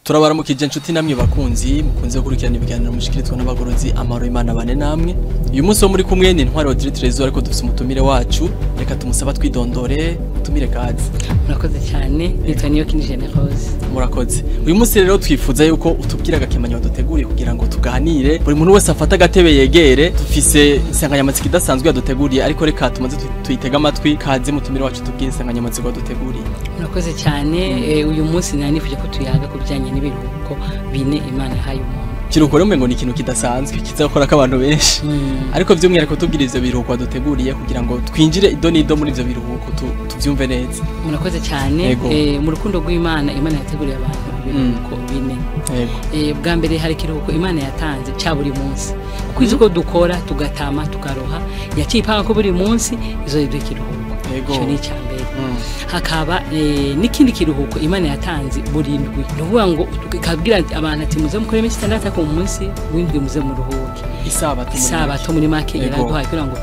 Turabaramukije inshuti namwe bakunzi mukunze gukurikirana ibiganiro mushikirizwa n'abagorozi. Amahoro y'Imana bane namwe. Uyu munsi wo muri kumwe ni Intwari Audrey Trésor, ariko dufise umutumire wacu. Reka tumusaba twidondore. Mutumire, kaze. Murakoze cyane, nitwa Niyokindi Generose. Murakoze. Uyu munsi rero twifuza yuko utubwira agakemanyo waduteguriye kugira ngo tuganire. Buri muntu wese afata agatebe yegere. Dufise insanganyamatsiko idasanzwe yaduteguriye, ariko reka tumaze tuyitege amatwi. Kaze mutumire wacu, tubwire insanganyamatsiko waduteguriye. Murakoze cyane. Uyu munsi nari nifuje ko tuyaga ku bijyanye n'ibiruhuko bine Imana yahaye umuntu. Kiruhuko rero umengo ni ikintu kidasanzwe kizakora ko abantu benshi, ariko by'umwihariko tubwire ivyo biruhuko waduteguriye kugira ngo twinjire ido n'ido muri ivyo biruhuko, tuvyumve neza. Murakoze cyane. Mu rukundo rw'Imana, Imana yateguriye abantu ibiruhuko bine. Bwa mbere, hari ikiruhuko Imana yatanze cya buri munsi, kuko izi ko dukora tugatama tukaroha, yaciye ipanga ko buri munsi izoduha ikiruhuko. Icyo ni icya mbere. Hakaba n'ikindi kiruhuko Imana yatanze buri ndwi, ni ukuvuga ngo ikabwira abantu ati: "Muze mukore iminsi 6, ariko mu munsi w'indwi muze muruhuke." Isabato muri Isabato make. Muri make yaraduhaye kugira ngo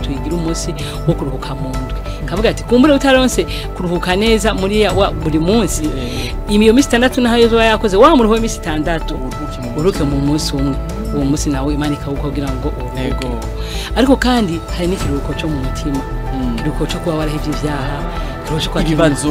tuyigire umunsi wo kuruhuka mu ndwi. Kavuga ati kumbure utaronse kuruhuka neza muri buri munsi, iyo minsi 6 naho yoba yakoze wa muruho w'iminsi 6, uruhuke mu munsi. Uruhuke mu munsi umwe. Uwo munsi nawe Imana ikawukugira kugira ngo uruhuke. Ariko kandi hari n'ikiruhuko cyo mu mutima, ikiruhuko cyo kuba warahevye ibyaha, ikiruhuko cyo kwakira ibibazo,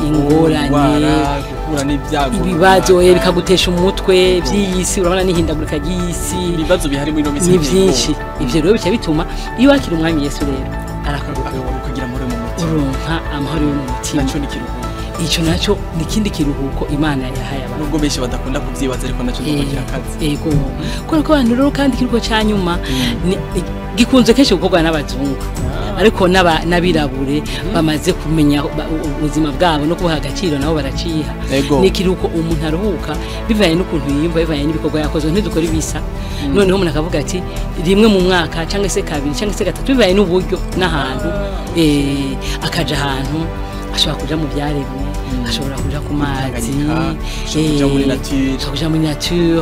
ingorane, indwara, guhura n'ibyago, ibibazo runaka. Bikagutesha umutwe by'iyi si. Urabona n'ihindagurika ry'isi. Ibibazo bihari muri ino minsi Ni biteye byinshi. ubwoba. Ivyo rero bica bituma iyo wakira Umwami Yesu rero arakuruhura. Ukagira amahoro mu mutima. Uronka amahoro yo mu mutima. Naco ni ikiruhuko. Ico naco ni ikindi kiruhuko Imana yahaye abantu. Nubwo benshi badakunda kuvyibaza, ariko naco ndumva kirakaze. Ego, kubera ko abantu rero kandi ikiruhuko ca nyuma gikunze kenshi gukorwa n'abazungu, ariko n'abirabure bamaze kumenya ubuzima bwabo no kubuha agaciro nabo baraciha. Ni ikiruhuko umuntu aruhuka bivanye n'ukuntu yiyumva, bivanye n'ibikorwa yakoze. Ntidukora ibisa. Noneho umuntu akavuga ati rimwe mu mwaka cyangwa se kabiri cyangwa se gatatu, bivanye n'uburyo n'ahantu, akaja ahantu ashobora kuja mu byaremwe, ashobora kuja ku mazi, Tanganyika, ushobora kuja muri nature. Ushobora kuja muri nature,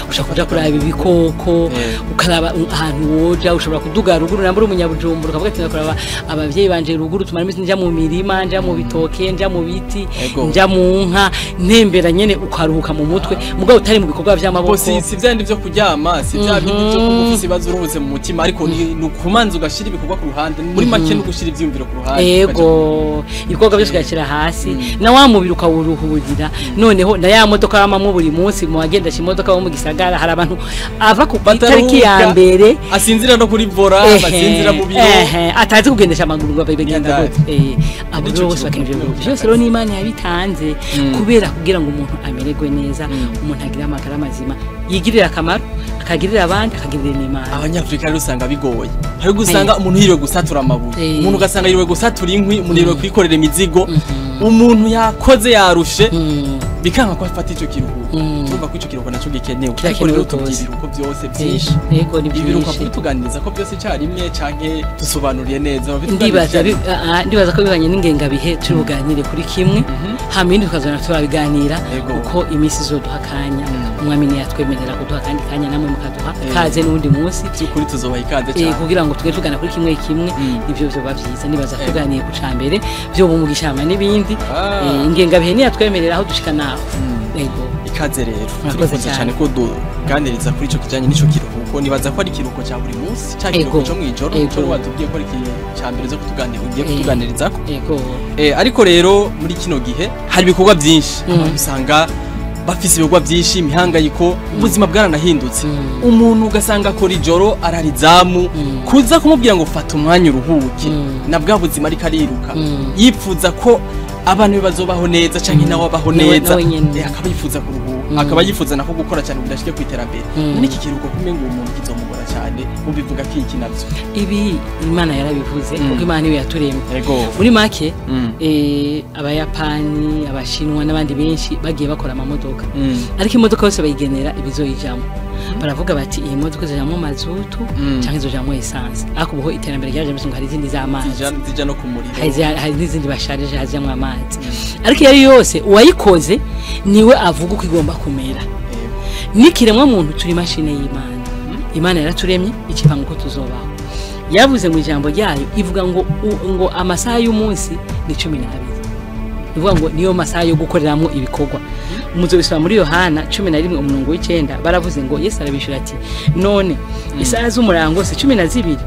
ushobora kuja kuraba ibikoko, ukaraba ahantu woja. Ushobora kuduga ruguru nambura umunyabujumbura, ukavuga ati: "Ndakuraba abavyeyi banje ruguru, tumara iminsi nja mu mirima, nja mu bitoke, nja mu biti, nja mu nka, ntembera nyene." Ukaruhuka mu mutwe mugabo utari mu bikorwa vy'amaboko. Bo si vya bindi vyo kuryama, si vya bindi vyo kuba ufise ibibazo uruhutse mu mutima, ariko ni ukumanza ugashira ibikorwa ku ruhande. Muri make no gushira ivyiyumviro ku ruhande. Ego, ibikorwa byose ugashyira hasi, na wa mubiri ukawuruhurira. Noneho na ya modoka wamamwo buri munsi, mu bagendesha imodoka bo mu gisagara, hari abantu ava ku itariki ya Bataruhuka. mbere Asinzira no kuri volant, basinzira mu biro. Atazi kugendesha amaguru ngo bigenda Yandari. gute. Abo Nico rero bose kiruhuko bakeneye ibyo biruhuko cy'akazi. byose. Rero n'Imana yabitanze kubera kugira ngo umuntu amererwe neza, umuntu agire amagara mazima, yigirire akamaro, akagirira abandi, akagirira n'Imana. Abanyafurika rero usanga bigoye. Hari usanga umuntu yiriwe gusatura amabuye, umuntu ugasanga yiriwe gusatura inkwi, umuntu yiriwe kwikorera imizigo, umuntu yakoze yarushe, bikanga ko afata ico kiruhuko. Turumva ko ico kiruhuko naco gikenewe, ariko Kirakenewe rero rwose. tubwira ibiruhuko byose byinshi. Yego, ni Ibiruhuko byinshi. kubituganiriza ko byose icyarimwe canke dusobanuriye neza? Ndibaza ndibaza ko bivanye n'ingengabihe turi buganire kuri kimwe, hama ibindi tukazona turabiganira uko iminsi izoduha akanya. Umwami ntiyatwemerera kuduha akandi kanya, namwe mukaduha kaze n'undi munsi. By'ukuri tuzobaha ikaze cyane. Kugira ngo tugende tugana kuri kimwe kimwe, nivyo vyoba vyiza. Nibaza tuganiye ku ca mbere vyoba umugisha, hama n'ibindi. Ingengabihe ntiyatwemerera aho dushika naho. Ego. Ikaze rero. Murakoze Turifuza cyane. cyane ko duganiriza kuri ico kijanye n'ico kiruhuko. Nibaza ko ari ikiruhuko cya buri munsi, cya kiruhuko cyo mw'ijoro, cyo watubwiye ko ari cya mbere zo kutuganira, ugiye kutuganirizako. Ego. Ariko rero muri kino gihe hari ibikorwa byinshi. Abantu usanga bafise ibikorwa byinshi, imihangayiko, ubuzima bwaranahindutse. Umuntu ugasanga akora ijoro, arara izamu. Kuza kumubwira ngo fata umwanya uruhuke, na bwa buzima ariko ariruka, yipfuza ko abantu be bazobaho neza canke nawe abaho neza, Nawe nyene. Akaba yifuza kuruhuka, akaba yifuza nako gukora cyane kugira ashike ku iterambere. None iki kiruhuko kumenga uwo muntu kizomugora cyane, mubivuga ko iki navyo? Ibi Imana yarabivuze, kuko Imana niyo yaturemye. Muri make, Abayapani, Abashinwa n'abandi benshi bagiye bakora amamodoka, ariko imodoka yose bayigenera ibizoyijamo. Baravuga bati: "Iyi modoka izojamwo mazutu canke izojamwo essence." Ariko ubu iterambere ryaje, ngo hari izindi z'amazi. Zija no ku muriro. Hari n'izindi basharije hazijamwo amazi, ariko iyo ari yose uwayikoze niwe avuga uko igomba kumera. N'ikiremwa muntu turi mashine y'Imana. Imana yaraturemye, ikipanga uko tuzobaho. Yavuze mu ijambo ryayo, ivuga ngo ngo amasaha y'umunsi ni 12, ivuga ngo niyo masaha yo gukoreramo ibikorwa. Muzobisoma muri Yohana 11 umurongo w'icenda, baravuze ngo Yesu arabishura ati none isaha z'umurango si 12,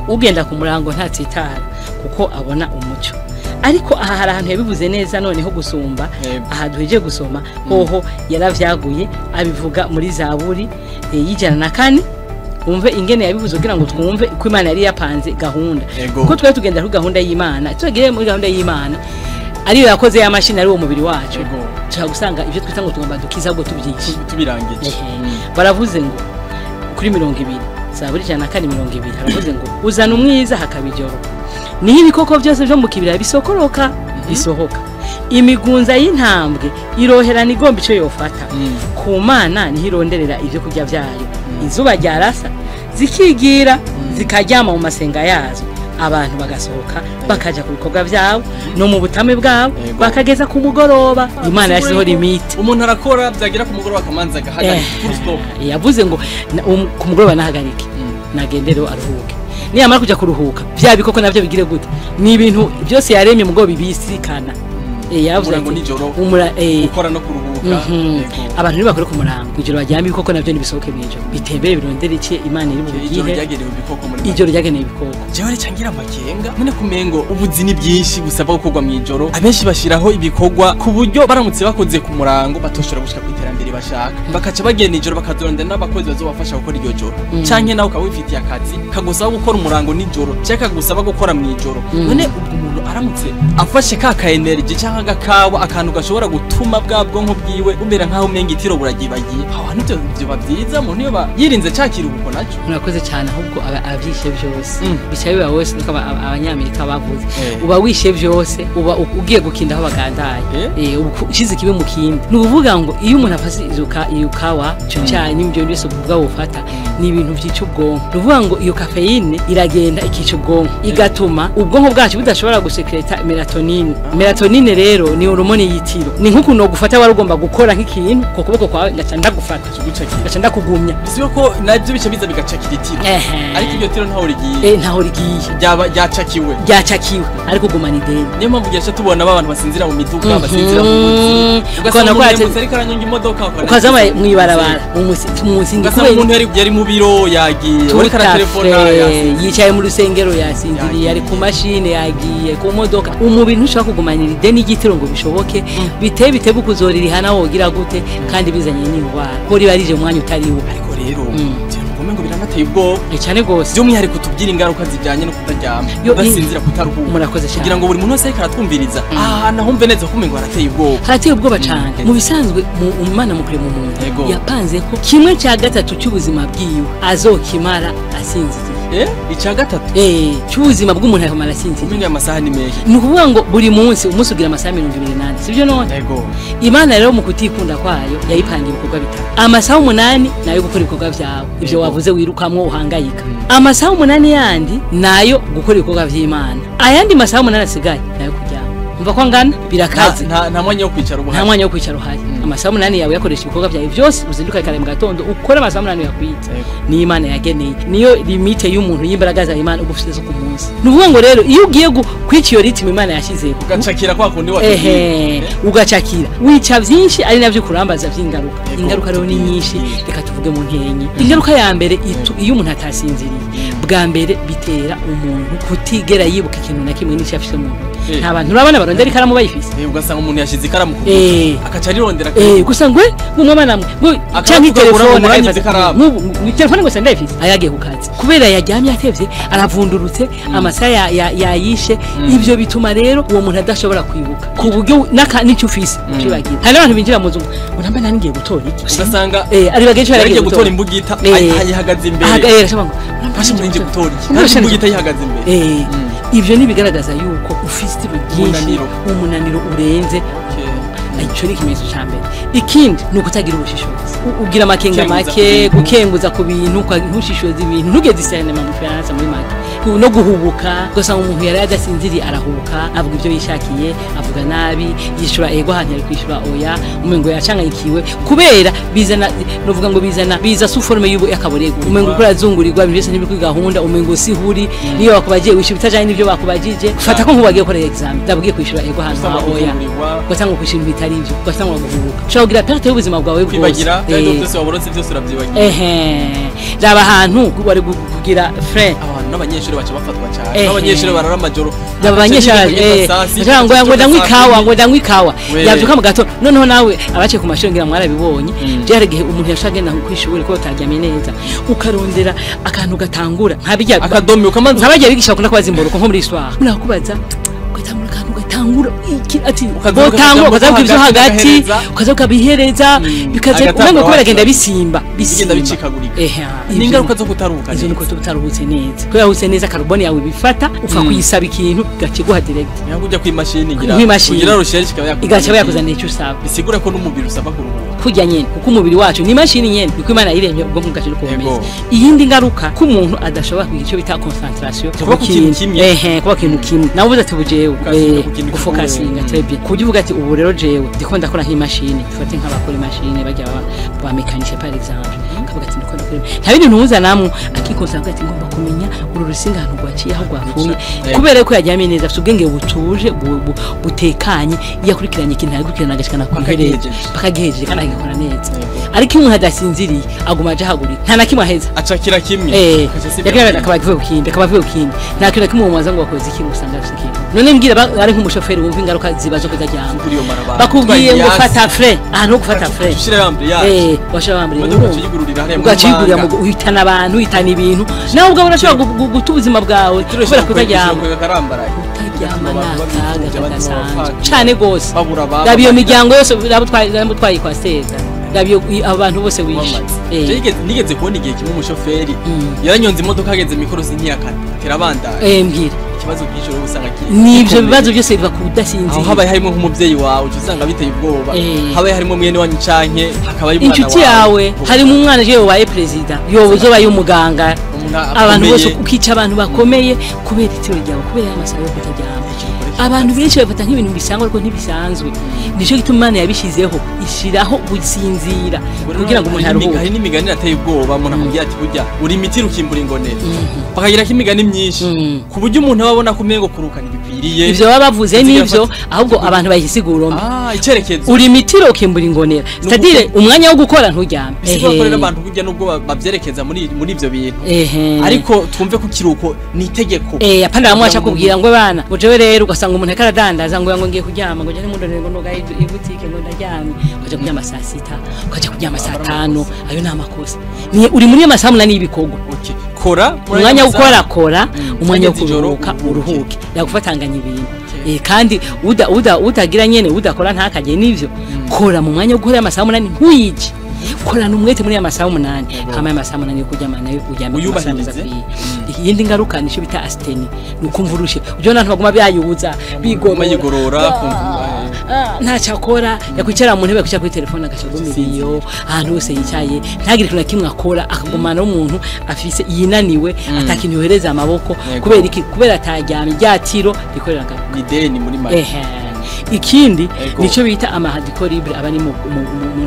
ugenda ku murango ntatsitara kuko abona umucyo. Ariko aha hari ahantu yabivuze neza noneho gusumba aha duheje gusoma, hoho yaravyaguye abivuga muri Zaburi 104. Umve ingene yabivuze kugira ngo twumve uko Imana yari yapanze gahunda, kuko twari tugenda kuri gahunda y'Imana, tugere muri gahunda y'Imana ariyo yakoze ya mashini ari uwo mubiri wacu, tushobora gusanga ibyo twita ngo tugomba dukiza ahubwo tubyishe tubirangije. Baravuze ngo kuri 20 Zaburi 104:20 haravuze ngo uzana umwiza hakaba ijoro, niho ibikoko byose byo mu kibira bisokoroka bisohoka, imigunza y'intambwe iroherana igomba ico yofata, ku Mana niho ironderera ibyo kurya byayo, izuba ryarasa zikigira zikaryama mu masenga yazo, abantu bagasohoka bakaja ku bikorwa byabo no mu butame bwabo bakageza ku mugoroba. Imana yashyizeho limite, umuntu arakora byagira ku mugoroba akamanza agahagarika, full stop. Yavuze ngo ku mugoroba nahagarike, nagendero aruhuke, niyamara kuja kuruhuka bya bikoko navyo bigire gute, ni ibintu byose yaremye mugo bibisikana. Yavuze ngo nijoro ukora no kuruhuka. Abantu ntibakore ku murango ijoro baryama, ibikoko navyo nibisohoke mw'ijoro bitembere birondere iki Imana iri bubigihe. Ijoro ryagenewe ibikoko. Jewe reka ngira amakenga none kumengo ubuzi ni byinshi busaba gukorwa mw'ijoro, abenshi bashiraho ibikorwa ku buryo baramutse bakoze ku murango batoshobora gushika ku iterambere bashaka, bakaca bagenda ijoro bakazorondera n'abakozi bazobafasha gukora iryo joro, canke nawe ukaba wifitiye akazi kagusaba gukora umurango nijoro canke kagusaba gukora mw'ijoro. None ubwo umuntu aramutse afashe ka ka energy canke agakawa, akantu gashobora gutuma bwa bwonko bwiwe bumera nkaho umenga itiro buragibagiye, aho hantu byo byiza umuntu yoba yirinze cakiruhuko naco. Murakoze cyane, ahubwo abyishe byose bica biba wese niko abanyamerika bavuze, uba wishe byose uba ugiye gukinda aho bagandaye, ushize kibe mu kindi. Ni ukuvuga ngo iyo umuntu afashe iyo kawa cyo cyayi n'ibyo byose ubwo bufata ni ibintu byica ubwonko. Ni ukuvuga ngo iyo kafeine iragenda ikica ubwonko, igatuma ubwonko bwacu budashobora gusekreta melatonine. Melatonine rero ni hormone yitiro, ni nk'ukuntu gufata wari ugomba gukora nk'ikintu ku kuboko kwawe ngaca ndagufata ngaca ndakugumya, bisibe ko nabyo bica biza bigacakira itiro, ariko iryo tiro ntaho rigiye, ntaho rigiye, ryaba ryacakiwe, ryacakiwe ariko gumana ideni. Niyo mpamvu gihe tubona abantu basinzira mu miduga, basinzira mu buzi, ugasanga umuntu ariko aranyonga imodoka ukaza mwibarabara umunsi ugasanga umuntu yari mu biro yagiye, ariko aratelefona yasinziriye, yicaye mu rusengero yasinziriye, ari ku mashine yagiye, ku modoka. Umubiri ntushobora kugumanira ideni y'igitiro ngo bishoboke, bitebe kuzorira wogira gute, kandi bizanye n'indwara ko riba rije umwanya utariwo. Ariko rero ngo biranateye ubwoba cyane gose, by'umwihariko tubwira ingaruka zijyanye no kutaryama, kudasinzira, kutaruhuka. Murakoze cyane, kugira ngo buri muntu wese ariko aratwumviriza ahantu ahumve neza ko umengo harateye ubwoba, harateye ubwoba cyane. Mu bisanzwe Imana mu kurema umuntu yapanze ko 1/3 cy'ubuzima bwiwe azokimara asinziriye. Icya gatatu cy'ubuzima bw'umuntu akamara asinziriye. Umenye amasaha ni menshi, ni ukuvuga ngo buri munsi umunsi ugira amasaha 24, sibyo none? Imana rero mu kutikunda kwayo yayipangiye ibikorwa bitatu, amasaha 8 nayo gukora ibikorwa byawe ibyo wavuze wirukamwo uhangayika, amasaha 8 yandi nayo gukora ibikorwa by'Imana, ayandi masaha 8 asigaye nayo kuryama. Umva ko angana birakaze, nta mwanya wo kwicara ubuhari, nta mwanya wo kwicara uhari. Amasaha 8 yawe yakoresha ibikorwa byawe byose, uzinduka kare mu gatondo ukora amasaha 8 yakwita ni Imana yageneye, niyo limite y'umuntu y'imbaraga za Imana uba ufite zo ku munsi. Ni ukuvuga ngo rero iyo ugiye kwica iyo ritme Imana yashyizeho, ugacakira kwa kundi wateguye, ugacakira wica byinshi ari navyo kurambaza by'ingaruka. Ingaruka rero ni nyinshi, reka tuvuge mu nkenye. Ingaruka ya mbere iyo umuntu atasinziriye, bwa mbere bitera umuntu kutigera yibuka ikintu na kimwe n'icyo afite mu ntoki. Nta bantu urabona barondera ikaramu bayifise, ugasanga umuntu yashize ikaramu ku akaca arirondera, gusa ngwe ngumwana mwe canke telefone telefone ngo sandayifise ayagiye ku kazi kubera yaryamye atevye aravundurutse, amasaha yayishe. Ivyo bituma rero uwo muntu adashobora kwibuka ku buryo n'icyo ufise ucibagira. Hari n'abantu binjira mu nzu ngo namba nari ngiye gutora iki, ugasanga ari bagenzi yaragiye gutora imbugita ayihagaze imbere, ngiye gutora iki imbugita ayihagaze imbere. Ivyo nibigaragaza yuko ufise byinshi, umunaniro urenze. Ico ni ikimenyetso ca mbere. Ikindi ni ukutagira ubushishozi, ugira amakenga make, gukenguza ku bintu, ntushishoze ibintu, ntugeze isene mu Faransa muri make. No guhubuka, ugasanga umuntu yari adasinziriye arahubuka, avuga ibyo yishakiye, avuga nabi, yishura ego ahantu yari kwishura oya, umengo yacanganyikiwe kubera bizana, novuga ngo bizana biza sous forme y'ubu y'akaborego, umengo uko urazungurirwa ibintu byose ntibiri kuri gahunda, umengo sihuri niyo bakubagiye wishyura ibitajanye n'ibyo bakubajije. Fata ko nk'ubagiye gukora examen, ndabwiye kwishura ego ahantu ha oya, ugasanga kwishura ibintu bitari ivyo, ugasanga guhubuka, ushobora kugira perte y'ubuzima bwawe bwose, kwibagira kandi byose waborotse byose urabyibagira. Raba ahantu wari kugira frein. Abantu n'abanyeshuri baca bafatwa cyane, n'abanyeshuri barara amajoro. Abanyeshuri ngo ngo ndanywa ikawa, ngo ndanywa ikawa, yavyuka mu gatondo. Noneho nawe abaciye ku mashuri ngira mwarabibonye, je hari igihe umuntu yashaka agenda kw'ishuri ko utaryamye neza, ukarondera akantu gatangura nka bijya akadomi ukamanza, nk'abagiye bigisha bakunda kubaza imboroko nko muri histoire, murakubaza ugatangura akantu gatangura iki ati botangura ukazavuga ibyo hagati, ukaza ukabihereza bikaza umengo ko biragenda bisimba bigenda bicikagurika. Ni ingaruka zo kutaruhuka. Izo niko tutaruhutse neza, ko yahutse neza carbone yawe bifata upfa kuyisaba ikintu gakiguha direct, ntabwo ujya kwimashini ngira kugira recherche ikaba yakuzanira, igaca yakuzanira icyo usaba. Bisigura ko n'umubiri usaba kuruhuka kujya nyene, kuko umubiri wacu ni imashini nyene, niko Imana yiremye ubwo bwacu nuko bumeze. Iyindi ngaruka ko umuntu adashobora kugira icyo bita concentration kuba ku kintu kimwe, kuba kintu kimwe, nawe uvuze ati bujewe gufokasinga très bien, kuburyo uvuga ati ubu rero jewe ndiko ndakora nk'imashini, dufate nk'abakora imashini bajya ba mécanicien par exemple, kavuga ati ndiko ndakora nta bindi ntuza namwe, akikonsantra ati ngomba kumenya uru rusinga ahantu rwaciye aho rwapfuye, kubera ko yaryamye neza, afite ubwenge butuje butekanye, iyo akurikiranye ikintu aragikurikirana agashikana ku iherezo bakagihejeje kandi akagikora neza. Ariko iyo umuntu adasinziriye aguma aja hagurika, nta na kimwe aheza, acakira kimwe, akaba avuye ku kindi, akaba avuye ku kindi, nta kintu na kimwe umubaza ngo wakoze iki, usanga afite ikintu. None mbwira ari nk'umushoferi wumva ingaruka ziba zo kutaryama, bakubwiye ngo fata frein, ahantu ho gufata frein washira ambriage, ugacigurira mu uhitana abantu, uhitana ibintu, nawe ubwawe urashobora guta ubuzima bwawe kubera kutaryama. Kutaryama ni akaga kadasanzwe cane gose. Raba iyo miryango yose raba utwaye kwa seza, raba abantu bose wishe. Nigeze kubona igihe kimwe umushoferi yaranyonze imodoka ageze mikorosi ntiyakata, terabandanya. Mbwira ikibazo byinshi rero usanga nibyo bibazo byose biva ku kudasinzira. Aho habaye harimo nk'umubyeyi wawe usanga biteye ubwoba, habaye harimo mwene wanyu canke hakaba ari umwana inshuti yawe, harimo umwana je wabaye president, yoba uzobaye umuganga, abantu bose ukica abantu bakomeye kubera itiro ryawe, kubera amasaha yo kutaryama. Abantu benshi babifata nk'ibintu bisanzwe ariko ntibisanzwe. Nico gituma Imana yabishizeho, ishiraho gusinzira kugira ngo umuntu aruhuke. Hari n'imigani ateye ubwoba, umuntu akubwira ati burya uri imiti rukimbura ingonera, bakagira ko imigani myinshi ku buryo umuntu aba abona ko umengo kuruka ntibikwiriye. Ivyo baba bavuze nivyo, ahubwo abantu bayisigura mbi. Icerekezo uri imiti rukimbura ingonera, c'est-à-dire umwanya wo gukora nturyame. Bisigura ko rero abantu burya nubwo bavyerekeza muri ivyo bintu, ariko twumve ko kiruko ni itegeko. Apana bamwe aca kubwira ngo bana ngo jewe rero ugasanga umuntu akaradandaza ngo ngo ngiye kuryama, ngo jane mundonere ngo noga ibutike ngo ndaryamye, ukaja kuryama saa 6, ukaja kuryama saa 5, ayo ni amakosa. Ni uri muri amasaha 8 y'ibikorwa. Kora umwanya wo gukora, kora umwanya wo kuruhuka uruhuke, yagufatanganya ibintu. Kandi utagira nyene udakora ntakaje nivyo, kora mu mwanya wo gukora amasaha 8 ntuyije, korana umwete muri amasaha 8, kama amasaha 8 yo kuryama nayo uryame amasaha akwiye. Iyindi ngaruka nisho bita asteni, nukumva urushe, ujyo nantu baguma byayubuza bigorora, ntacyo akora, yakwicara mu ntebe yakwicara kuri telefone agashagumira iyo ahantu hose yicaye, ntagire ikintu na kimwe akora, akagumana n'umuntu afise yinaniwe, atakintu yohereza amaboko, kubera iki? Kubera ataryamye, ryatiro rikorera ni deni muri make. Ikindi nico bita amahadiko libre aba ari mu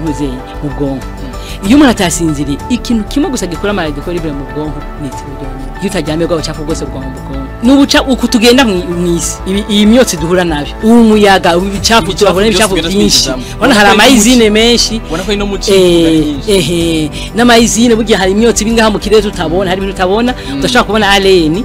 ntuzeye mu bwonko. Iyo umuntu atasinziriye, ikintu kimwe gusa gikora amahadiko libre mu bwonko ni itiro ryonyine. Iyo utaryamye bwa bucafu bwose bwa mu bwonko, n'ubuca uku tugenda mw'isi, iyi myotsi duhura nabyo, ubu muyaga, ubu bicafu turabona ibicafu byinshi, ubona hari amayizine menshi, ubona ko ino muci nyinshi, n'amayizine burya hari imyotsi bingaha mu kirere tutabona, hari ibintu utabona, udashobora kubona alien,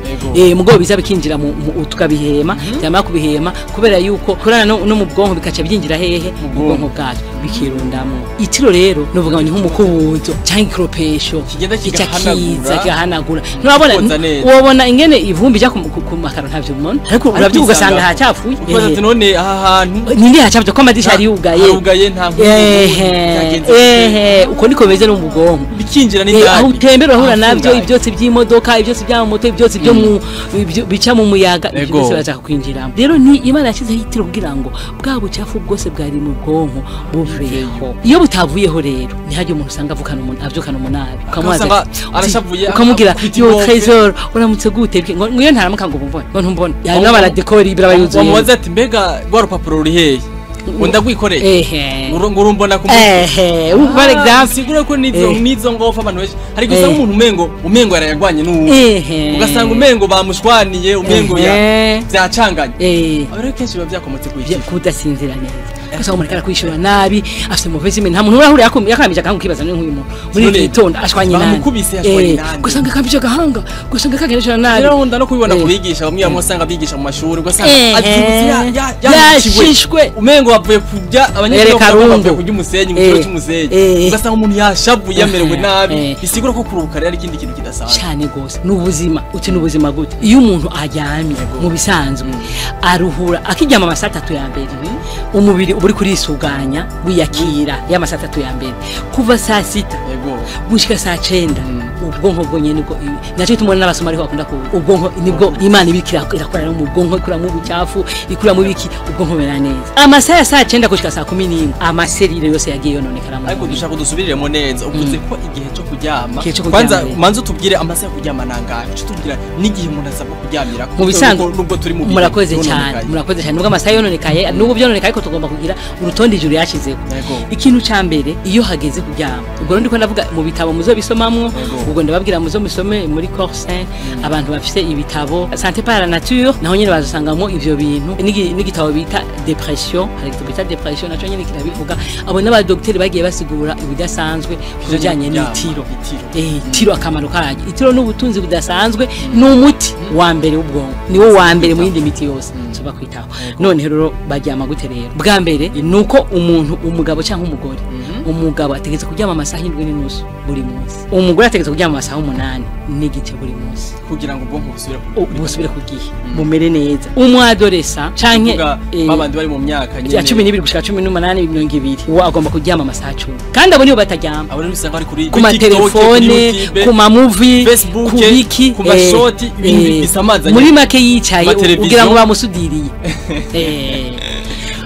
mugo biza bikinjira mu tukabihema, byamara kubihema kubera yuko kurana no mu bwonko bikaca byinjira hehe mu bwonko bwacu bikirundamo. Itiro rero novuga ngo ni nk'umukubuzo cyangwa ikropesho kigenda kigahanagura, nturabona wobona ingene ivumbi rya ku makaro ntavyo ubona, ariko urabyuka ugasanga hacapfuye. Ukaza none aha hantu ninde hacapfuye ko amadisha ari yugaye nta uko niko bimeze no mu bwonko. Bikinjira n'indani. Aho utembera urahura navyo, ibyotsi by'imodoka, ibyotsi by'amamoto, ibyotsi byo mu bica mu muyaga, ibyo byose bashaka kwinjiramo. Rero ni Imana yashyizeho itiro kugira ngo bwa bucafu bwose bwari mu bwonko buveho. Iyo butavuyeho rero ntihajye umuntu usanga avukana umuntu avyukana umunabi, ukamubaza arashavuye, ukamubwira yo Trésor uramutse gute, ngo iyo ntaramuka ngo umbone, ngo ntumbone, yarimo baradekora ibirabayuzuye. Wamubaza ati mbega rwa rupapuro ruri hehe, ngo ndagwikoreye, ngo urumbona ku mutwe. Par exemple sigura ko nizo ngofa abantu benshi hari gusa umuntu umengo yarayagwanye n'uwo, ugasanga umengo bamushwaniye, umengo byacanganye. Rero kenshi biba byakomotse kudasinzira neza. Ugasanga umuntu arakwishura nabi, afite mauvaise mine, nta muntu urahura yakamije agahanga, ukibaza ni nk'uyu muntu muri iki gitondo ashwanye nani, bamukubise ashwanye nani, ugasanga akamije agahanga, ugasanga kagereje nabi. Rero nkunda no kubibona kubigisha bamwe bamwe usanga bigisha mu mashuri, ugasanga yashishwe, umengo bavuye kurya abanyeshuri bavuye kurya umusenyi mu kiro cy'umusenyi, ugasanga umuntu yashavuye yamerewe nabi. Bisigura ko kuruhuka rero ari ikindi kintu kidasanzwe cyane gose. Ni ubuzima. Uti ni ubuzima gute? Iyo umuntu aryamye mu bisanzwe aruhura akiryama amasaha 3 ya mbere, umubiri uri kurisuganya wiyakira y'amasaha 3 ya mbere, kuva saa 6 gushika saa 9 ubwonko bwonyene nibwo nacyo tumubona n'abasoma ariko bakunda ku ubwonko nibwo Imana ibikira irakorera mu bwonko, ikuramo ubucafu, ikuramo ibiki, ubwonko bumera neza. Amasaha ya saa 9 gushika saa 11 amaserire yose yagiye yononekara. Ariko dushaka dusubiriremo neza, uvuze ko igihe cyo kuryama, kwanza manze utubwire amasaha yo kuryama nangahe, cyo tubwira n'igihe umuntu asabwa kuryamira mu bisanzwe nubwo turi mu murakoze cyane, murakoze cyane. Nubwo amasaha yononekaye, nubwo byononekaye, ariko tugomba kugira urutonde ijuru yashizeho. Ikintu ca mbere iyo hageze kuryama, ubwo ndiko ndavuga mu bitabo muzobisomamwo, ubwo ndababwira muzo musome muri Corsin, abantu bafite ibitabo Santé par la nature, naho nyene bazosangamo ivyo bintu, n'igitabo bita depression, hari igitabo bita depression naco nyene kirabivuga. Abo n'abadokiteri bagiye basigura ibidasanzwe kubijanye n'itiro. Itiro akamaro kayo, itiro n'ubutunzi budasanzwe, ni umuti wa mbere w'ubwonko, niwo wa mbere mu yindi miti yose soba kwitaho. None rero baryama gute rero? Bwa mbere nuko umuntu umugabo cyangwa umugore, umugabo ategetse kuryama amasaha 7.5 buri munsi, umugore ategetse kuryama amasaha 8.5 buri munsi, kugira ngo ubwonko busubire ku gihe bumere neza. Umwadoresa canke babandi bari mu myaka nyene ya 12 gushika 18 20, uwo agomba kuryama amasaha 10. Kandi abo nibo bataryama, abo nibo usanga bari kuri ku matelefone, ku ma movie, ku biki, ku mashoti, ibintu bisamazanye, muri make yicaye ugira ngo bamusudiriye.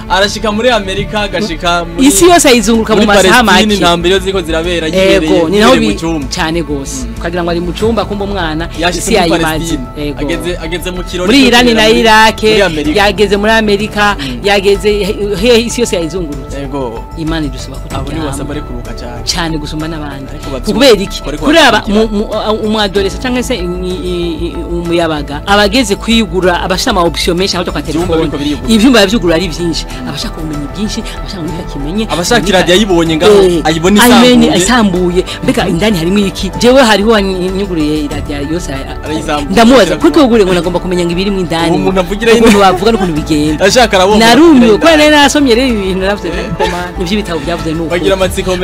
Arashika muri Amerika, agashika muri isi yose ayizunguruka mu masaha make, intambere ziko zirabera yibereye mu cyumba cyane gose, ukagira ngo ari mu cyumba kumba umwana isi yayimaze. Ageze mu kirori muri Iran na Iraq, yageze muri Amerika, yageze he, isi yose yayizungurutse. Yego, Imana idusaba kuturyama, abo ni wasaba kuruhuka cyane cyane gusumba n'abandi. Kubera iki? Kuraba umwadoresa cyangwa se umuyabaga abageze kwigura abashaka ama option menshi aho kwa telefone, ivyumba byugura ari byinshi, abashaka ubumenyi bwinshi, abashaka ngo kimenye, abashaka iradiyo ayibonye ngaho ayibone isambuye, mbega indani harimo iki? Jewe hariho nyuguriye iradiyo yose ndamubaza kuko ugure ngo nagomba kumenya ngo ibirimo indani, umuntu avugira ukuntu bavuga n'ukuntu bigenda, ashaka arabona. Narumiwe ko nari nasomye rero ibintu naravuze koma nivyo ibitabo byavuze nuko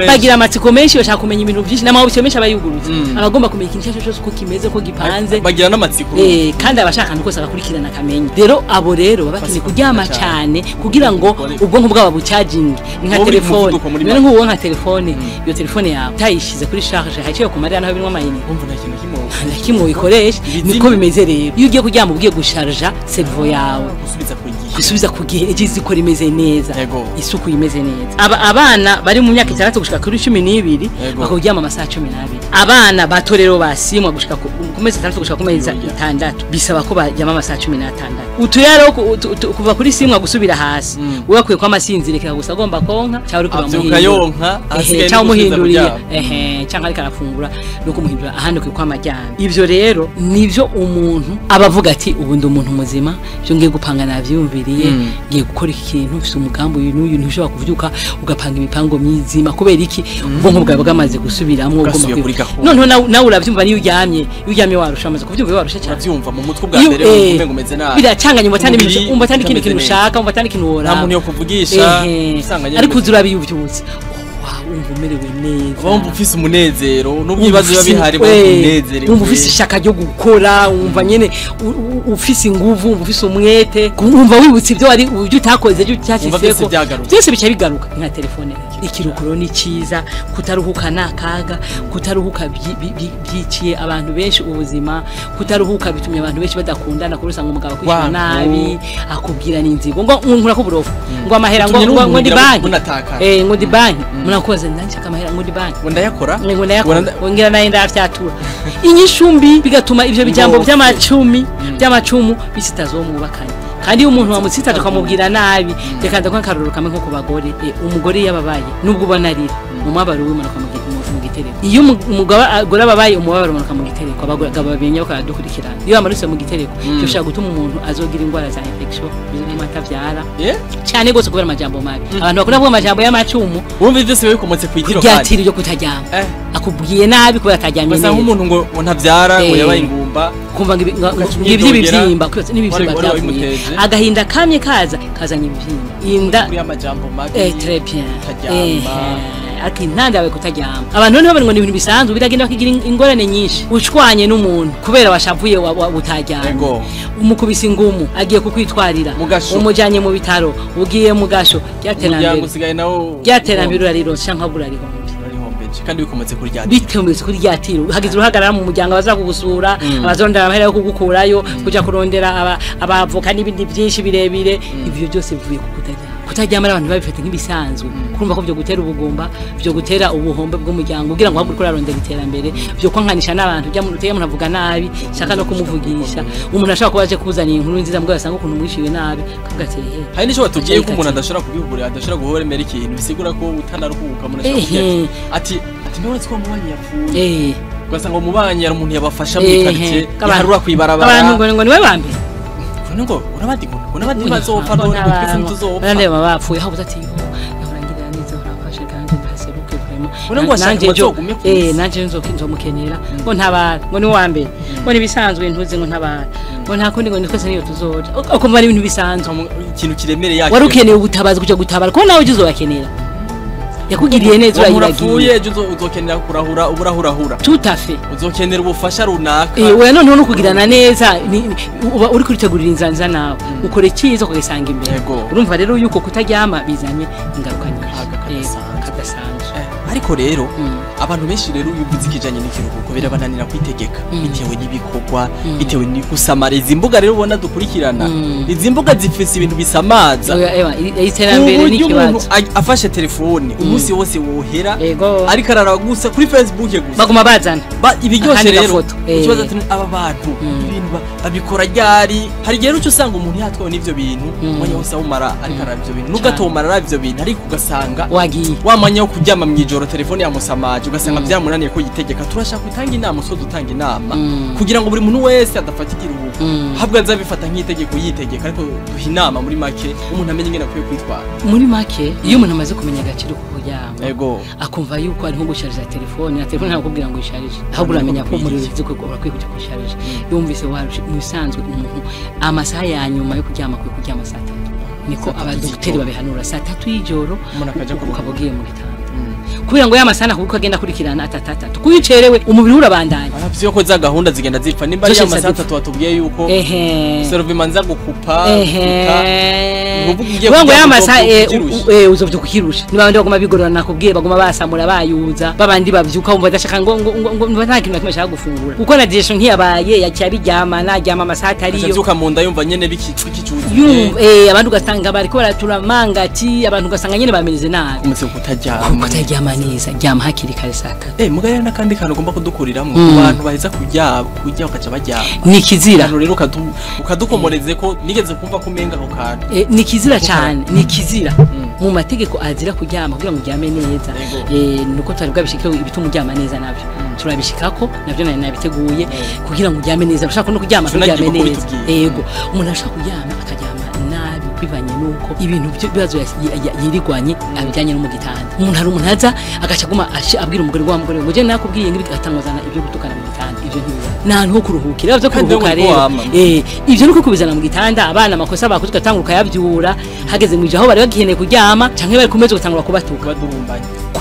bagira amatsiko menshi, bashaka kumenya ibintu byinshi n'ama option menshi abayugurutse, abagomba kumenya ikintu cyose uko kimeze, ko gipanze, bagira n'amatsiko. Kandi abashaka nuko sagakurikirana akamenya. Rero abo rero babakeneye kuryama cyane kugira ngo ubwonko bwabo bucharging, ni nka telefone, none nk'uwo nka telefone, iyo telefone yawe utayishize kuri charge haciye ku marira naho birimo amayinite, umva nta kintu kimwe nta kimwe uyikoresha. Niko bimeze rero iyo ugiye kuryama ugiye gusharja cerveau yawe, gusubiza ku gihe, igize ikora imeze neza, isuku imeze neza. Abana bari mu myaka 6 gushika kuri 12 bakuryama amasaha 12. Abana bato rero basimwa gushika ku mezi 6 gushika ku mezi 6 bisaba ko baryama amasaha 16. Utuyaro kuva kuri simwa gusubira hasi, wewe akwiye kwa amasinzirikira gusa agomba konka cyangwa uri kubamuhindura, cyangwa umuhinduriye, cyangwa ariko arafungura no kumuhindura ahandi kwe kwa amajyana. Ivyo rero nivyo umuntu abavuga ati ubu ndi umuntu muzima, byo ngiye gupanga navyumviriye, ngiye gukora iki kintu, mfite umugambi uyu n'uyu, ntushobora kuvyuka ugapanga imipango mizima kubera iki? Ubwonko bwawe bwamaze gusubiramwo, noneho nawe uravyumva niyo uryamye, iyo uryamye warusha amaze kuvyumva warusha cyane, uravyumva mu mutwe bwa mbere umengo umeze nabi, biracanganye, umva atandi ikintu ushaka, umva atandi ikintu wora, nta muntu yo kuvugisha, ariko uzurabiyuvyutse Wumva umerewe neza, wumva ufise umunezero nubwo ibibazo biba bihari, umunezero, wumva ufise ishaka ryo gukora, wumva nyene ufise inguvu, wumva ufise umwete, wumva wibutse ibyo wari ibyo utakoze ibyo utashyizeko, byose bica bigaruka nka telefone. Ikiruhuko ni cyiza, kutaruhuka ni akaga, kutaruhuka byiciye abantu benshi ubuzima, kutaruhuka bitumye abantu benshi badakundana, kuko usanga umugabo akwishyura nabi, akubwira n'inzigo ngo nkura ko burofu, ngo amahera ngo ndi banki, ngo ndi banki, munakoze ndashaka amahera ngo ndi banki, ngo ndayakora, ngo ndayakora, ngira naye ndafyatura inyishumbi, bigatuma ivyo bijambo by'amacumi by'amacumu bisitazo mwubakanye. Kandi umuntu wamutsitaje akamubwira nabi, reka ndakwa akarorero kamwe nko ku bagore. Umugore yababaye nubwo ubona arira, umubabaro w'umanuka mu gitereko. Iyo umugore ababaye, umubabaro umanuka mu gitereko, abagabo babenya bakadukurikirana. Iyo amanutse mu gitereko, bishobora gutuma umuntu azogira indwara za infection bizotuma atavyara cyane gose kubera amajambo mabi. Abantu bakunda kuvuga amajambo y'amacumu, urumva byose bikomotse ku itiro, kandi ryatiro ryo kutaryama, akubwiye nabi kubera ataryamye neza, umuntu ngo ntavyara, ngo yabaye ingumba, kumva ngo ibibyimba n'ibibyimba byavuye, agahinda kamye kaza kazanye ibibyimba, inda kuri amajambo mabi, très bien, ati ntandawe kutaryama. Abantu niho bari ngo ni ibintu bisanzwe, biragenda bakigira ingorane nyinshi. Ucwanye n'umuntu kubera washavuye utaryama, umukubise ingumu, agiye kukwitwarira, umujanye mu bitaro, ugiye mu gasho, ryaterambere urarironse canke urarihombe, kandi bikomotse kuri rya bikomotse kuri rya tiro. Hagize uruhagarara mu muryango, abaza kugusura, abazondera amahera yo kugukurayo, kuja kurondera abavoka n'ibindi byinshi birebire, ivyo byose bivuye ku kutaryama. Kutaryama abantu babifata nk'ibisanzwe, kurumva ko byo gutera ubugumba, byo gutera ubuhombe bw'umuryango, kugira ngo ahubwo uriko urarondera iterambere, byo kwankanisha n'abantu, ujya mu umuntu avuga nabi, shaka no kumuvugisha. Umuntu ashaka kuba aje kuzana inkuru nziza, mbwo asanga ukuntu mwishiwe nabi, kavuga ati ehe. Hari nico batubwiye ko umuntu adashobora kubihugura, adashobora guhoremera ikintu, bisigura ko utanaruhuka umuntu ashobora ati ati none ko mubanyi yapfuye, ugasanga umubanyi ari umuntu yabafasha mu quartier, yaharura kwibarabara, abantu ngo niwe bambe ngo urabandi ngo nabandi bazopfa, none twese ntituzopfa, nande bapfuye, aho ati yahorangirira neza, urafashe kandi ntaseruke vraiment, nanje nanje nzomukenera, ngo ntabara, ngo ni wa mbere, ngo nibisanzwe ntuze, ngo ntabara, ngo nta kundi, ngo twese niyo tuzoja, ukumva ari ibintu bisanzwe, ikintu kiremereye yake. Wari ukeneye ubutabazi, kuja gutabara, ko nawe uzobakenera, yakugiriye neza urayibagiye, ejo uzokenera kurahura uburahurahura, tout à fait, uzokenera ubufasha runaka, oya noneho no kugirana neza, uba uri kuritegurira inzanza nawe ukora icyiza ukagisanga imbere. Urumva rero yuko kutaryama bizanye ingaruka nyinshi kadasanzwe. Ariko rero abantu benshi rero iyo uvuze ikijanye n'ikiruhuko birabananira kwitegeka, bitewe n'ibikorwa, bitewe n'igusamara. Izi mbuga rero ubona dukurikirana, izi mbuga zifise ibintu bisamaza, iterambere n'ikibazo. Afashe telefone umunsi wose wohera ariko arara gusa kuri Facebook gusa, baguma bazana ibiryoshe. Rero ikibazo ati aba bantu ibintu babikora ryari? Hari igihe uco usanga umuntu yatwawe n'ivyo bintu, umwanya wose awumara ariko arara ivyo bintu, nubwo atomara arara ivyo bintu, ariko ugasanga wagiye wa mwanya wo kuryama mw'ijoro telefone yamusamaje, ugasanga byamunaniye ko yitegeka. Turashaka gutanga inama, so dutanga inama kugira ngo buri muntu wese adafata ikiruhuko, habwa azabifata nk'itegeko yitegeka, ariko duha inama muri make umuntu amenye ingene akwiye kwitwara. Muri make, iyo umuntu amaze kumenya agaciro ko kuryama, akumva yuko ari nko gusharija telefone, na telefone ntabwo kubwira ngo isharije, ahubwo uramenya ko umuriro uzi ko urakwiye kuja kuyisharija. Yumvise warushe, mu bisanzwe umuntu amasaha ya nyuma yo kuryama akwiye kuryama saa 3, niko abadokiteri babihanura, saa 3 y'ijoro ukaba ugiye mu gitanda, kubera ngo yamasana kuko agenda akurikirana atatatatu, kuko ucerewe umubiri urabandanya. Aravyo ko za gahunda zigenda zipfa, nimba ari amasaha 3 watubwiye yuko serve manza gukupa, ngo yamasa uzovyuka ukirusha. Niba abandi baguma bigorora, nakubwiye baguma basamura bayuza, babandi bavyuka wumva adashaka, ngo ngo nta kintu na kimwe ashaka gufungura, kuko na digestion ntiyabaye, yaciye abiryama, naryama amasaha atariyo, avyuka mu nda yumva nyene bikicuzuye. Abantu ugasanga bariko baratura mangati, abantu ugasanga nyene bameze nabi umutse kutaryama, kutaryama neza. Ryama hakiri kare saa 3. Mugaya n'akandi kantu ugomba kudukuriramwo ku bantu baheza kurya bakaca baryama, ni kizira rero ukadukomoreze ko nigeze kumva ko umenga ako kantu ni kizira cyane, ni kizira mu mategeko azira kuryama kugira ngo uryame neza. Nuko twari bwabishikeho ibituma uryama neza, nabyo turabishikako, nabyo nari nabiteguye kugira ngo uryame neza. Ushaka no kuryama uryame neza, yego umuntu ashaka kuryama akaryama nabi bivanye nuko ibintu by'ibibazo yirigwanye abijyanye no mu gitanda. Umuntu hari umuntu aza agaca aguma abwira umugore wa mugore ngo je nakubwiye ngibi, agatangazana ibyo gutukana mu gitanda. Ivyo ntibiba nta hantu ho kuruhukira, byo kuruhuka rero ivyo nuko kubizana mu gitanda, abana amakosa bakoze ugatanga ukayabyura, hageze mu aho bari bagikeneye kuryama canke bari kumeze ugatangura kubatuka.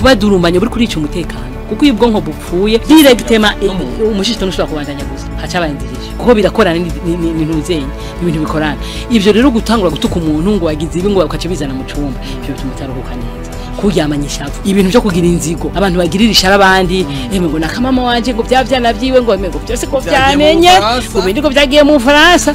Kubadurumbanya buri kurica umutekano, kuko iyo ubwonko bupfuye directement umushishito ntushobora kubandanya gusa, haca abayendirije, kuko birakorana n'intuzenye, ibintu bikorana. Ivyo rero gutangura gutuka umuntu ngo wagize ibi, ngo ukaca bizana mu cumba, ivyo bituma utaruhuka neza. Kuryamanya ishavu, ibintu byo kugira inzigo, abantu bagirira ishara abandi, emwe ngo nakamama wanje ngo bya vyana vyiwe, ngo emwe ngo byose ko Vyagiye mu vyamenye, Bufaransa. ngo ibindi ngo vyagiye mu Bufaransa,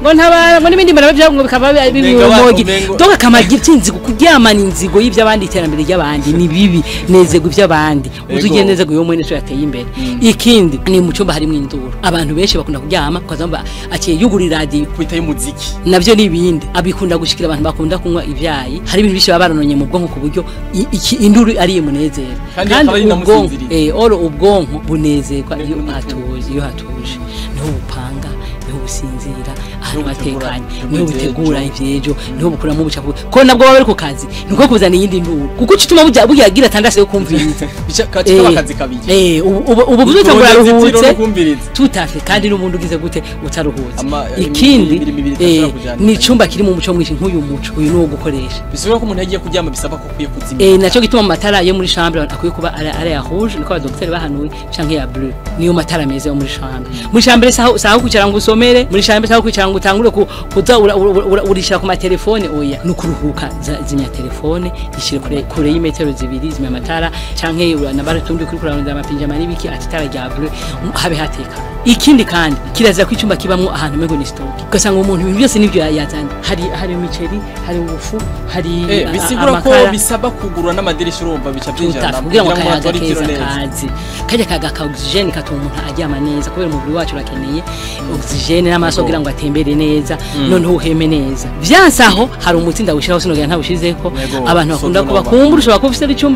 ngo ntabara, ngo n'ibindi mbona bya ngo bikaba bimumogi. Donc akamagira inzigo, kuryamana inzigo y'ivy'abandi, iterambere ry'abandi ni bibi. Nezerwa ivy'abandi, uzugiye nezerwa iyo mwene so yateye imbere. Ikindi ni mu cyumba harimo induru. Abantu benshi bakunda kuryama ukazamba aciye yugura iradiyo, kwita y'umuziki. Navyo n'ibindi abikunda gushikira abantu bakunda kunywa ivyayi. Hari ibintu byinshi baba barononye mu bwonko, ku buryo induru ari imunezero. Kandi akaba ari ubwonko inamusinziriza. Oro ubwonko bunezerwa iyo Ni- hatuje. Iyo hatuje niho bupanga, niho businzira, ahantu Niho butegura- hatekanye, butegura niho butegura ivyejo. ivyejo, niho bukuramo ubucafu, ko nabwo baba bari ku kazi niko kuzana iyindi nduru, kuko cituma burya bugira tandase yo kumviriza. Bica kaba akazi kabiri. Ubu buzuta ngo Kurondeza itiro uraruhutse no kumviriza. tutafe, kandi n'ubundi ugize gute utaruhutse. Ikindi imirimo ibiri idashobora kujana. ni icumba kirimo umuco mwinshi, nk'uyu muco uyu ni uwo gukoresha. Bisubira ko umuntu yagiye kuryama bisaba ko ukwiye kuzimya. Naco gituma amatara yo muri chambre akwiye kuba ari ya rouge, niko abadokiteri bahanuye, canke ya bleu, niyo matara meza yo muri chambre. Muri chambre saho kwicara ngo usomere, muri chambre saho kwicara ngo utangure kuza urishira ku matelefone, oya, no kuruhuka. Zimya telefone, ishire kure kure y'imetero 2, zimya amatara, canke nabara tundi kuri kurarondera amapinjama n'ibiki, ati itara rya bleu, habe hateka. Ikindi kandi kirazira ko icyumba kibamwo ahantu umengo ni stock, ugasanga umuntu ibintu byose nibyo yazanye, hari imiceri, hari ubufu, hari Bisigura ko amakara. bisaba kugurura n'amadirisha, urumva bica byinjira Tutafu kugira ngo umuntu akayaga atore itiro keza neza. kazi kajya kaga ka oxygène katuma umuntu aryama neza, kubera umubiri wacu urakeneye oxygène n'amaraso kugira ngo atembere neza, noneho uheme neza. Vyansaho hari umuti ndawushiraho, sinogera ntawushizeko. Abantu bakunda kuba Sotonova. kumbura, ushobora kuba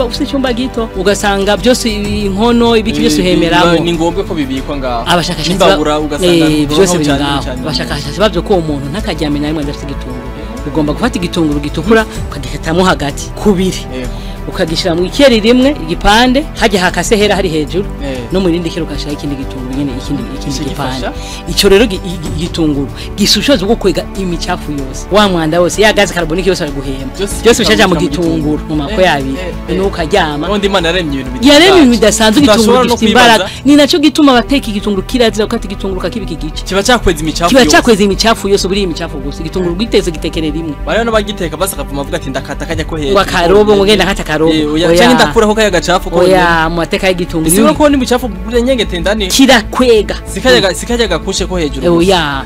ufise icyumba gito, ugasanga byose, inkono, ibiki byose uhemeramo. Ni ngombwa ko bibikwa ngaho. Abashakashatsi N'imbabura ugasanga byose biri cyane ngaho. cyane. Abashakashatsi bavyo ko uwo muntu ntakaryame na rimwe adafite igitunguru. Ugomba gufata igitunguru gitukura ukagikatamo hagati kubiri, ukagishira mu ikeri rimwe igipande, hajya hakase hera hari hejuru, no mu rindi kero ukashira ikindi gitunguru nyene, ikindi Ico gipande. gifasha? Ico rero igitunguru gisa ubushobozi bwo kwega imicafu yose, wa mwanda wose, ya gaz carbonique yose ari guhema, Byose byose bicaja mu bikabikira mu gitunguru mu mako yabiri, nuko ukaryama. Ubundi Imana yaremye ibintu Yaremye ibintu bidasanzwe. Igitunguru Tudashobora no gifite kwibaza. imbaraga, ni naco gituma abateka igitunguru kirazira gukata igitunguru kakibika igice. Kiba cyakweza imicafu Kiba yose. cakweza imicafu yose, buriya imicafu gusa igitunguru gitetse gitekerera rimwe. Bariho n'abagiteka basakavuma avuga ati ndakata kajya ko hejuru. Ngo akarobo, ngo ngenda nkata akarobo. Oya, Oya. canke ndakuraho kaya gacafu ko. Oya, mu mateka y'igitunguru Bisigura ko n'imicafu nyengete ndani kirakwega. Sikajya gakushe ko hejuru gusa. Oya,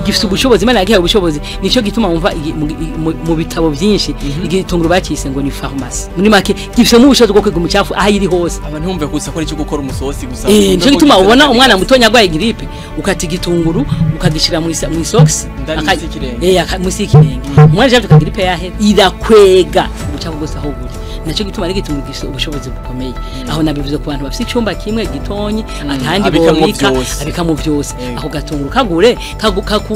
gifite ubushobozi, Imana yagihaye ubushobozi. Nico gituma wumva mu bitabo byinshi igitunguru bakise ngo ni pharmacie. Muri make gifite ubushobozi bwo kwega umucafu aho iri hose. Abantu bumve gusa ko ari icyo gukora umusosi gusa. Nico gituma ubona umwana mutonya agwaye grippe, ukata igitunguru ukagishira mu socks. Indani munsi y'ikirenge. Munsi y'ikirenge, umwana javuka grippe yahe, irakwega ubucafu bwose aho buri. Naco gituma ari igitunguru gifite ubushobozi bukomeye. Aho nabivuze ku bantu bafite icumba kimwe gitonyi atandi Abikamwo bobika vyose. abikamo vyose. Ako gatunguru kagure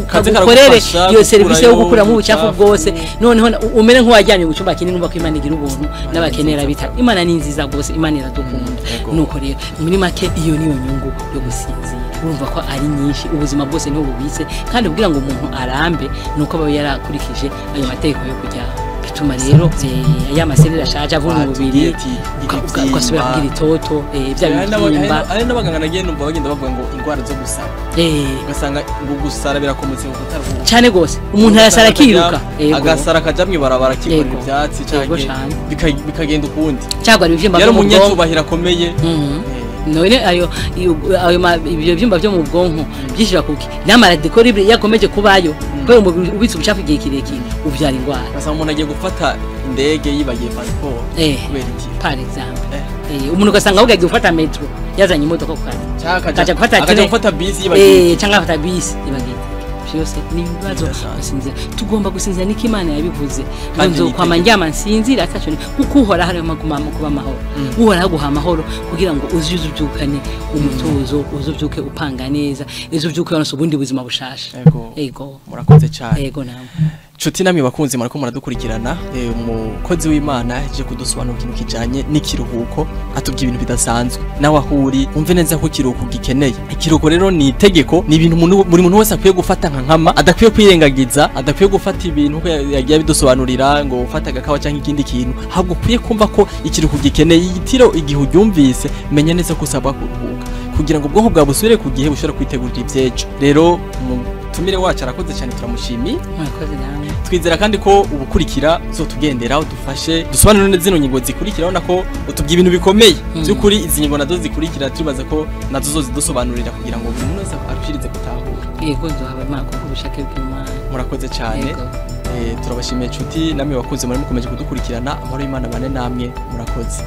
Kaze kagukorere karagufasha iyo serivisi yo gukurayo gukuramo ubucafu ubucafu. bwose, noneho umere nk'uwajyanye mu cyumba kinini. Numva ko Imana igira ubuntu n'abakenera bita. Imana ni nziza rwose, Imana iradukunda. Nuko rero muri make iyo niyo nyungu yo gusinzira, urumva ko ari nyinshi. Ubuzima bwose niho bubitse, kandi kugira ngo umuntu arambe nuko aba yarakurikije ayo mategeko yo kuryama. Bituma rero ya masereri ashaje ava mu mubiri, Batubwiye ati, ugasubira ibibyimba. kugira itoto, bya bibyimba. Hari n'abaganga nagiye numva bagenda bavuga ngo indwara zo gusara, ugasanga ngo gusara birakomotse ku kutaruhuka. Cyane gose, umuntu arasara akiruka. Yego. Agasara akaja mw'ibarabara akikorera ivyatsi Yego canke cane. bikagenda ukundi. Cyangwa ibibyimba Yari byo mu bwonko. umunyacubahiro akomeye. None ayo ayo ibyo byumba byo mu bwonko byishira kuki namara dekora ibyo yakomeje kubayo, kubera umubiri ubitse ubucafu igihe kirekire ubyara indwara. Ugasanga umuntu agiye gufata indege yibagiye pasiporo kubera iki? Par exemple. Umuntu ugasanga ahubwo agiye gufata metro yazanye imodoka ku kazi. Canke Akaja gufata akaja gufata bisi yibagiye. Cyangwa afata bisi yibagiye. Byose ni ibibazo. Bidasanzwe. Gusinzira, tugomba gusinzira, niko Imana yabivuze ngo Kandi ni nzokwama itegeko. ndyama nsinzira ataco kuko Uhoraho ariwe kuba amahoro. Uhoraho aguha amahoro kugira ngo uze ubyukane umutuzo, uze ubyuke upanga neza, uze ubyuke waronse ubundi buzima bushasha. Yego. Ego. Murakoze cyane. Ego nawe. Nshuti namwe bakunzi murako muradukurikirana, umukozi w'Imana yaje kudusobanura ikintu kijanye n'ikiruhuko, atubwiye ibintu bidasanzwe. Nawe ahuri umve neza ko ikiruhuko gikeneye. Ikiruhuko rero ni itegeko, ni ibintu buri muntu wese akwiye gufata nka nkama, adakwiye kwirengagiza, adakwiye gufata ibintu uko yagiye abidusobanurira ngo ufata agakawa cyangwa ikindi kintu, ahubwo ukwiye kumva ko ikiruhuko gikeneye. Igitiro igihe uryumvise, menya neza ko usabwa kuruhuka kugira ngo ubwonko bwawe busubire ku gihe, bushobore kwitegurira ivy'ejo. Rero umutumire wacu arakoze cyane, turamushimiye. Murakoze namwe. Twizera kandi ko ubukurikira uzotugendera, udufashe dusobanure neza zino ngingo zikurikira. Urabona ko utubwiye ibintu bikomeye. By'ukuri izi ngingo nazo zikurikira turibaza ko nazo zozidusobanurira kugira ngo buri muntu wese arushirize gutahura. Yego, nzohaba Imana kuko ubushake bw'Imana. Murakoze cyane. Yego. Turabashimiye nshuti namwe bakunze muri mukomeje kudukurikirana. Amahoro y'Imana bane namwe, murakoze.